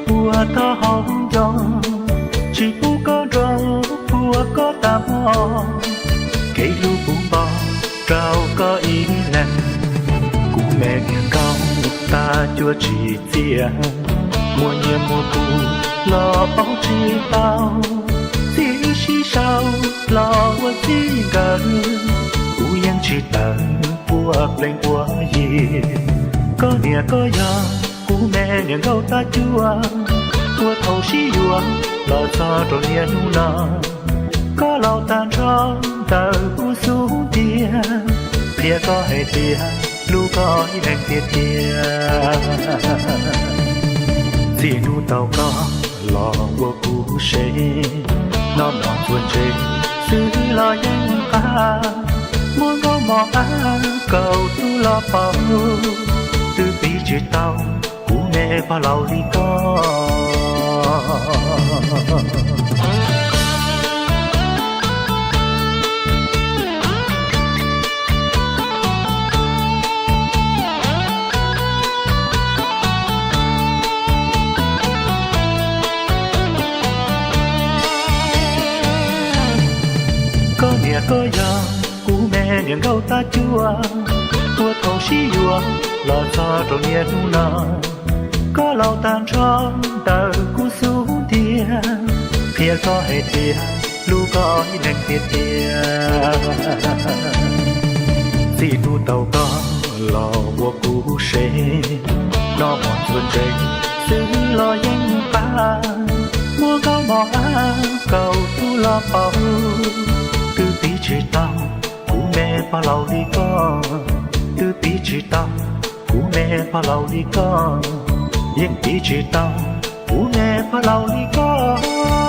Puag thaum hauv ncoo, tsis pub koj nrog puag koj tag hmo, kev hlub puv npo rau koj ib leeg. Kuv me niam nkauj tag cuag tsis txiaj, muaj nyiaj muaj kub los pauv tsis tau, txij wb sib sau los ua txij nkawm, kuv yeej tsis tawm puag pleev puag yi. Koj niam koj yog kuv me niam nkauj tag cuag, puag thaum sib yuav los txog rau niaj hnub no, koj laus tag nrho ntawm kuv xub ntiag, qhia koj hais tias hlub koj ib leeg tiag tiag. Txij hnub tau koj los ua kuv sev, noj mov txuas ntses xwb los yeej qab, muaj nkauj mov qab kaum tug los pauv, twb piv tsis tau kuv me pog laus li koj. Koj niam koj yog kuv me niam nkauj tag cuag, puag thaum sib yuav los txog rau niaj hnub no, koj laus tag nrho ntawm kuv xub ntiag, qhia koj hais tias hlub koj ib leeg tiag tiag. Txij hnub tau koj los ua kuv sev, noj mov txuas ntses xwb los yeej qab, muaj nkauj mov qab kaum tug los pauv, twb piv tsis tau kuv me pog laus li koj, twb piv tsis tau kuv me pog laus li koj, yeej piv tsis tau kuv me pog laus li koj.